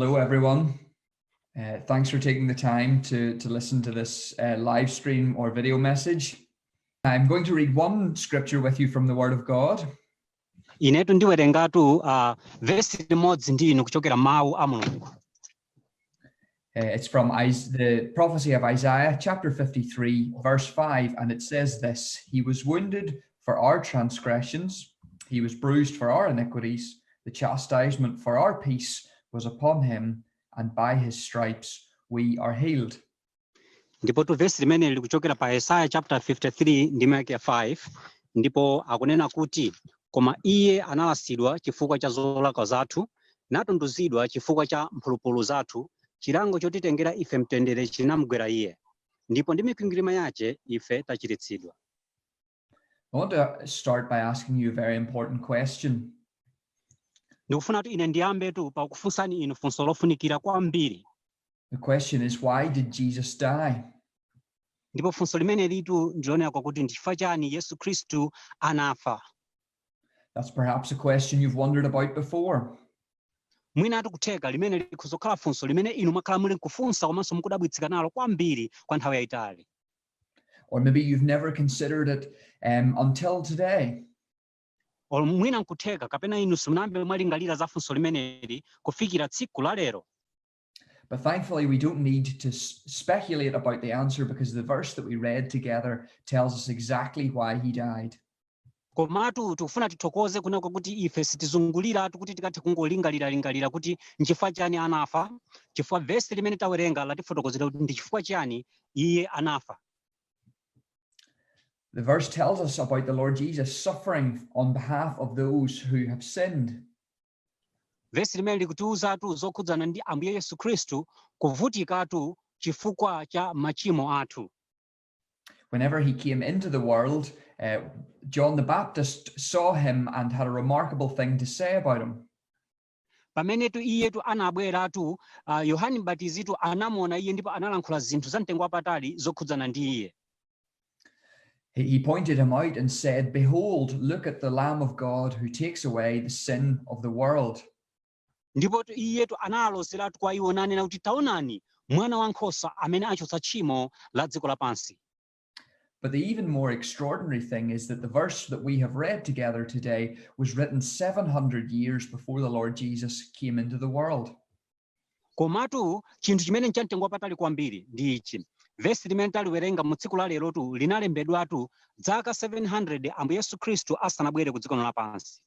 Hello, everyone. Thanks for taking the time to listen to this live stream or video message. I'm going to read one scripture with you from the Word of God. Inetu ndiwerengatu vesi limodzi ndi inu kuchokera mawu a Mulungu. It's from the prophecy of Isaiah, chapter 53, verse 5, and it says this: "He was wounded for our transgressions, he was bruised for our iniquities, the chastisement for our peace was upon him, and by his stripes we are healed." Ndipo vesi limene likuchokera pa Yesaya chapter 53 ndime yake ya 5, ndipo akunena kuti, "Koma iye analasidwa chifukwa cha zolakwa zathu, natunduzidwa chifukwa cha mphulupulu zathu. Chilango chotitengera ife mtendere chinamugwera iye, ndipo ndi mikwingwirima yace ife tachiritsidwa." I want to start by asking you a very important question. Ndikufuna kuti ine ndiyambetu pakufunsani inu funso lofunikira kwambiri. The question is, why did Jesus die? Ndipo funso limene litu ndilonera kwakuti ndi chifukwa chani Yesu Khristu anafa? That's perhaps a question you've wondered about before. Mwina kutheka limene likuzokhala funso limene inu mwakhala muli nkufunsa komanso mukudabwitsika nalo kwambiri kwa nthawi yayitali. Or maybe you've never considered it until today. Or mwina nkutheka kapena inu simunayambe mwalingalira za funso limeneli kufikira tsiku la lero. But thankfully, we don't need to speculate about the answer because the verse that we read together tells us exactly why he died. Komatu tikufuna tithokoze kunako kuti ife sitizunguliratu kuti tikathe kungolingalira-lingalira kuti nchifukwa chani anafa, chifukwa vesi limene tawerenga latifotokozera kuti ndi chifukwa chani iye anafa. The verse tells us about the Lord Jesus suffering on behalf of those who have sinned. Vesi limene likutiwuzatu zokhudzana ndi Ambuye Yesu Khristu kuvutikatu chifukwa cha machimo athu. Whenever he came into the world, John the Baptist saw him and had a remarkable thing to say about him. Pamenetu iyetu anabweratu, Yohani Mbatizitu anamuona iye ndipo analankhula zinthu za mtengo wapatali zokhudzana ndi iye. He pointed him out and said, "Behold, look at the Lamb of God who takes away the sin of the world." Ndipo iyetu analozeratu kwa iwo nanena kuti, "Taonani mwana wankhosa amene achotsa tchimo la dziko lapansi." But the even more extraordinary thing is that the verse that we have read together today was written 700 years before the Lord Jesus came into the world. Komatu chinthu chimene nchamtengo wapatali kwambiri ndi ichi: vesi limene taliwerenga mu tsiku la lerotu linalembedwatu zaka 700 Ambuye Yesu Khristu asanabwere ku dziko lapansi.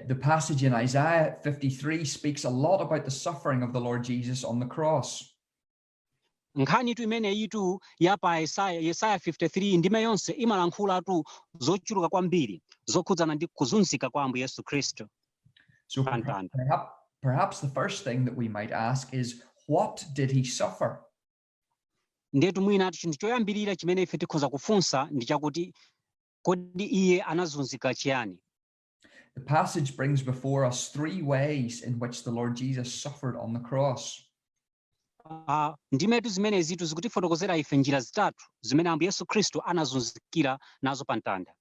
The passage in Isaiah 53 speaks a lot about the suffering of the Lord Jesus on the cross. Nkhanitu imeneyitu ya pa Yesaya 53 ndime yonse imalankhulatu zochuluka kwambiri zokhudzana ndi kuzunzika kwa Ambuye Yesu Khristu So pa mtanda. perhaps the first thing that we might ask is, what did he suffer? Ndetu mwina chinthu choyambirira chimene ife tikhoza kufunsa ndi chakuti, kodi iye anazunzika chiyani? The passage brings before us three ways in which the Lord Jesus suffered on the cross. Ndimetu zimenezitu zikutifotokozera ife njira zitatu zimene Ambuye Yesu Khristu anazunzikira nazo pa mtanda.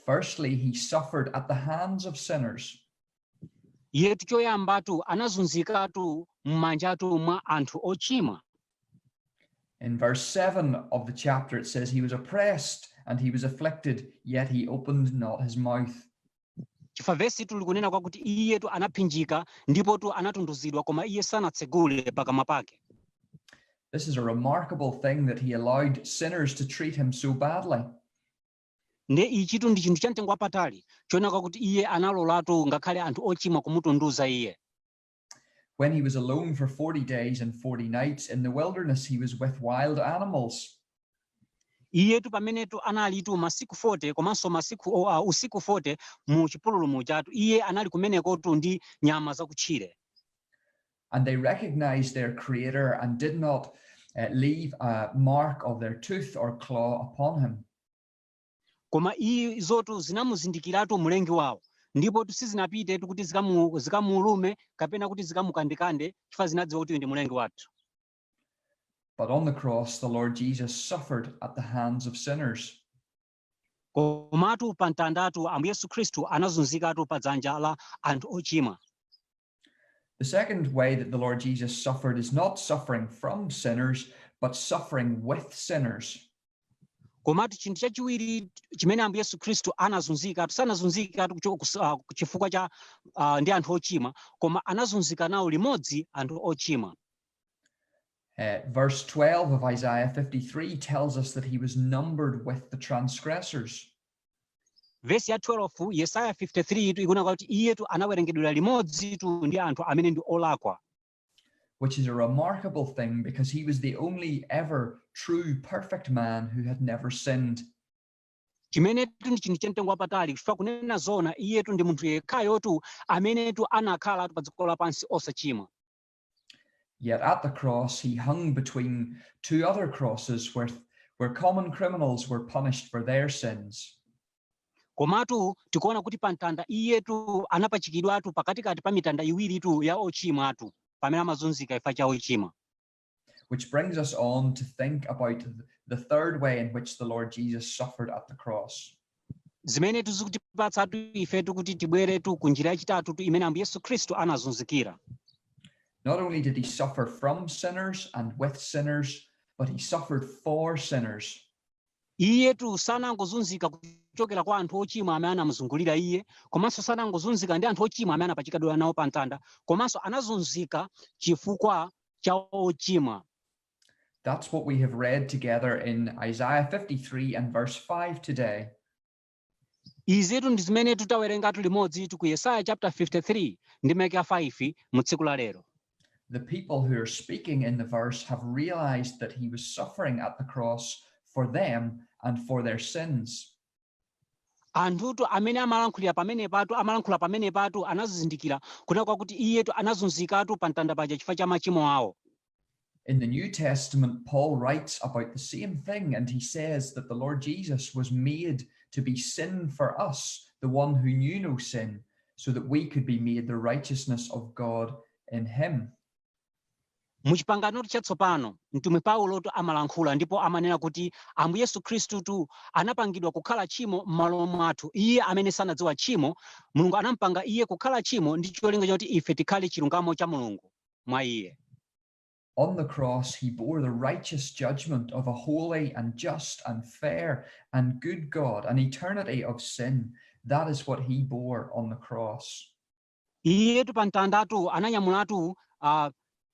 Firstly, he suffered at the hands of sinners. Iyetu choyambatu anazunzikatu m'manjatu mwa anthu ochimwa. In verse 7 of the chapter, it says, "He was oppressed and he was afflicted, yet he opened not his mouth." Chifukwa vesi likunena kwakuti iyetu anaphinjika ndipotu anatunduzidwa, koma iye sanatsegule pakamwa pake. This is a remarkable thing that he allowed sinners to treat him so badly. Nde ichitu ndi chinthu chamtengo wapatali chooneka kuti iye analolatu ngakhale anthu ochimwa kumutunduza iye. When he was alone for 40 days and 40 nights in the wilderness, he was with wild animals. Iyetu pamenetu analitu masiku 40 komanso usiku 40 mu chipululu mujatu, iye anali kumenekotu ndi nyama zakutchire. And they recognized their creator and did not leave a mark of their tooth or claw upon him. Koma izotu zinamuzindikiratu mlengi wawo, ndipo sizinapite kuti zikamulume kapena kuti zikamukandikande, chifukwa zinadziwa kuti uyu ndi mlengi wathu. But on the cross, the Lord Jesus suffered at the hands of sinners. Komatu pa mtandatu Ambuye Yesu Khristu anazunzikatu pa dzanja la anthu ochimwa. The second way that the Lord Jesus suffered is not suffering from sinners, but suffering with sinners. Komatu chinthu chachiwiri chimene Ambuye Yesu Khristu anazunzika, sanazunzika chifukwa cha ndi anthu ochimwa, koma anazunzika nawo limodzi anthu ochimwa. Verse 12 of Isaiah 53 tells us that he was numbered with the transgressors. Vesi ya 12, Yesaya 53 tu, ikunena kuti iyetu anawerengedwera limodzi tu ndi anthu amene ndi olakwa. Which is a remarkable thing because he was the only ever true perfect man who had never sinned. Chimenetu ndi chinthu chamtengo wapatali chifukwa kunena zona iyetu ndi munthu yekhayotu amenetu anakhala pa dziko lapansi osachimwa. Yet at the cross, he hung between two other crosses where common criminals were punished for their sins. Komatu tikuona kuti pa mtanda iyetu anapachikidwatu pakatikati pa mitanda iwiritu ya ochimwatu pamene amazunzika chifukwa cha ochimwa. Which brings us on to think about the third way in which the Lord Jesus suffered at the cross. Zimene zikutipatsatu ifetu kuti tibweretu ku njira yachitatu tu imene Ambuye Yesu Khristu anazunzikira. Not only did he suffer from sinners and with sinners, but he suffered for sinners. Iyetu sanangozunzika kuchokera kwa anthu ochimwa amene anamuzungulira iye, komanso sanangozunzika ndi anthu ochimwa amene anapachikidwa nawo pa mtanda, komanso anazunzika chifukwa cha ochimwa. That's what we have read together in Isaiah 53 and verse 5 today. Izitu ndi zimene titawerengatu limodzi ku Yesaya chapter 53 ndi ndime ya 5 mu tsiku la lero. The people who are speaking in the verse have realized that he was suffering at the cross for them and for their sins. Anthutu amene amalankhulira pamenepatu, amalankhula pamenepatu, anazindikira kunena kwakuti iyetu anazunzikatu pa mtanda paja chifukwa cha machimo awo. In the New Testament, Paul writes about the same thing, and he says that the Lord Jesus was made to be sin for us, the one who knew no sin, so that we could be made the righteousness of God in him. Muchipangano chatsopano mtumwi Paulotu amalankhula ndipo amanena kuti Ambuye Yesu Khristutu anapangidwa kukhala tchimo m'malo mwathu. Iye amene sanadziwa tchimo, Mulungu anampanga iye kukhala tchimo ndi cholinga choti ife tikhale chilungamo cha Mulungu mwa iye. On the cross, he bore the righteous judgment of a holy and just and fair and good God, an eternity of sin. That is what he bore on the cross. Iyetu pa mtandatu ananyamulatu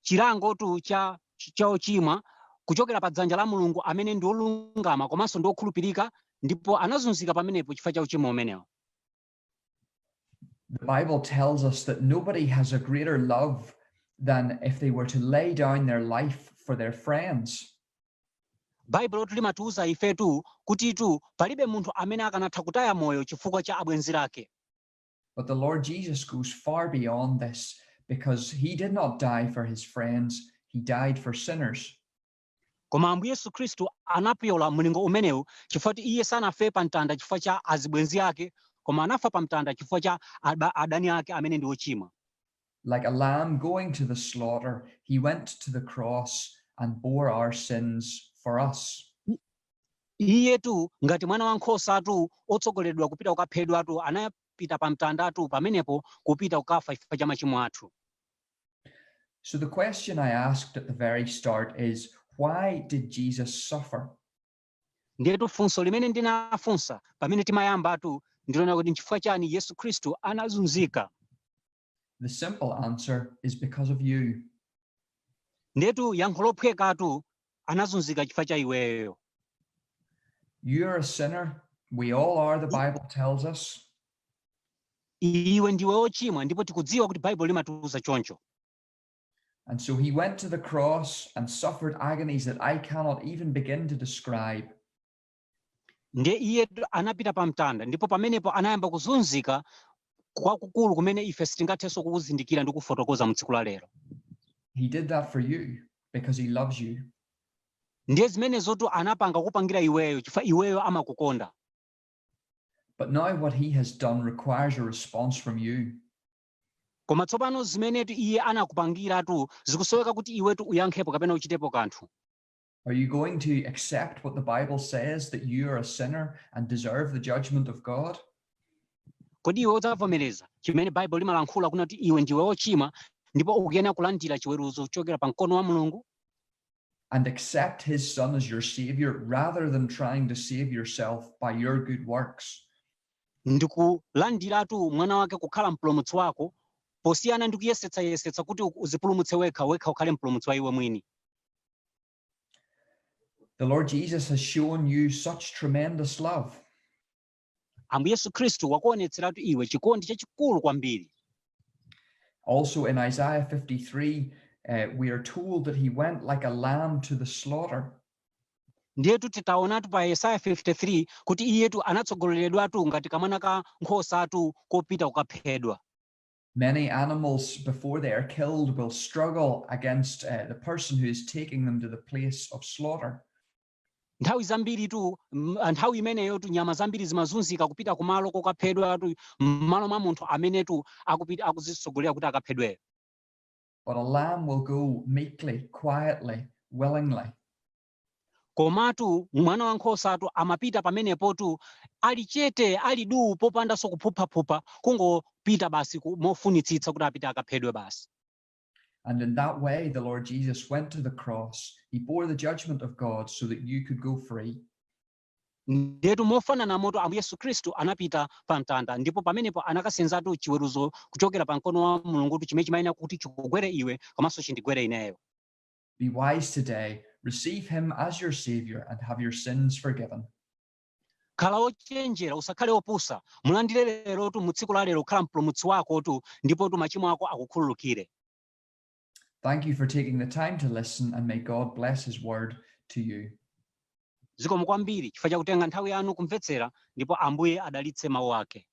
chilangotu cha ochimwa kuchokera pa dzanja la Mulungu amene ndi olungama komanso ndi okhulupirika, ndipo anazunzika pamenepo chifukwa cha uchimo umenewo. The Bible tells us that nobody has a greater love than if they were to lay down their life for their friends. Baibulo limatiuza ifetu kutitu palibe munthu amene akanatha kutaya moyo chifukwa cha abwenzi lake. But the Lord Jesus goes far beyond this because he did not die for his friends, he died for sinners. Koma Ambuye Yesu Khristu anapyola mlingo umenewu chifukwa kuti iye sanafe pa mtanda chifukwa cha azibwenzi ake, koma anafa pa mtanda chifukwa cha adani ake amene ndi ochimwa. Like a lamb going to the slaughter, he went to the cross and bore our sins for us. Iyetu ngati mwana wankhosatu otsogoleredwa kupita kukaphedwatu, anapita pa mtandatu pamenepo kupita kukafa chifukwa cha machimo athu. So the question I asked at the very start is, why did Jesus suffer? Ndiyetu funso limene ndinafunsa pamene timayambatu ndilona kuti nchifukwa chani Yesu Khristu anazunzika? The simple answer is because of you. Ndiyetu yankho lophwekatu, anazunzika chifukwa cha iweyo. You're a sinner. We all are, the Bible tells us. Iwe ndiwe ochimwa ndipo tikudziwa kuti Baibulo limatiuza choncho. And so he went to the cross and suffered agonies that I cannot even begin to describe. Ndiye iye anapita pa mtanda ndipo pamenepo anayamba kuzunzika kwakukulu kumene ife sitingathenso kukuzindikira ndi kufotokoza mu tsiku la lero. He did that for you because he loves you. Ndiye zimenezotu anapanga kupangira iweyo chifukwa iweyo amakukonda. But now what he has done requires a response from you. Koma tsopano zimenetu iye anakupangiratu zikusoweka kuti iwetu uyankhepo kapena uchitepo kanthu. Are you going to accept what the Bible says, that you are a sinner and deserve the judgment of God? Kodi iwe udzavomereza chimene Baibulo limalankhula kunati iwe ndiwe wochimwa? Ndipo ukuyenera kulandira chiweruzo kuchokera pa mkono wa Mulungu and accept his Son as your Savior rather than trying to save yourself by your good works. Ndikulandiratu mwana wake kukhala mpulumutsi wako posiyana ndi kuyesetsayesetsa kuti uzipulumutse wekha wekha ukhale mpulumutsi wa iwe mwini. The Lord Jesus has shown you such tremendous love. Ambuye Yesu Khristu wakuonetseratu iwe chikondi chachikulu kwambiri. Also in Isaiah 53, we are told that he went like a lamb to the slaughter. Ndiyetu titaonatu pa Yesaya 53 kuti iyetu anatsogoleredwatu ngati kamwana ka nkhosatu kopita kukaphedwa. Many animals, before they are killed, will struggle against the person who is taking them to the place of slaughter. Nthawi zambiritu nthawi imeneyotu nyama zambiri zimazunzika kupita kumalo kokaphedwatu m'malo mwa munthu amenetu akupita akuzitsogolera kuti akaphedweyo. But a lamb will go meekly, quietly, willingly. Komatu mwana wankhosatu amapita pamenepotu ali chete, ali duu, popandanso kuphuphaphupha, kungopita basi mofunitsitsa kuti apite akaphedwe basi. And in that way, the Lord Jesus went to the cross. He bore the judgment of God so that you could go free. Ndetu mofanana moto Ambuye Yesu Khristu anapita pa mtanda ndipo pamenepo anakasenzatu chiweruzo kuchokera pa mkono wa Mulungu chimene chimayenera kuti chikugwere iwe komanso chindigwere ineyo. Be wise today, receive him as your Savior, and have your sins forgiven. Khala ochenjera, usakhale opusa, mulandire lerotu mu tsiku la lero kukhala mpulumutsi wakotu ndipotu machimo ako akukhululukire. Thank you for taking the time to listen, and may God bless his word to you. Zikomo kwambiri chifukwa chakutenga nthawi yanu kumvetsera ndipo Ambuye adalitse mawu ake.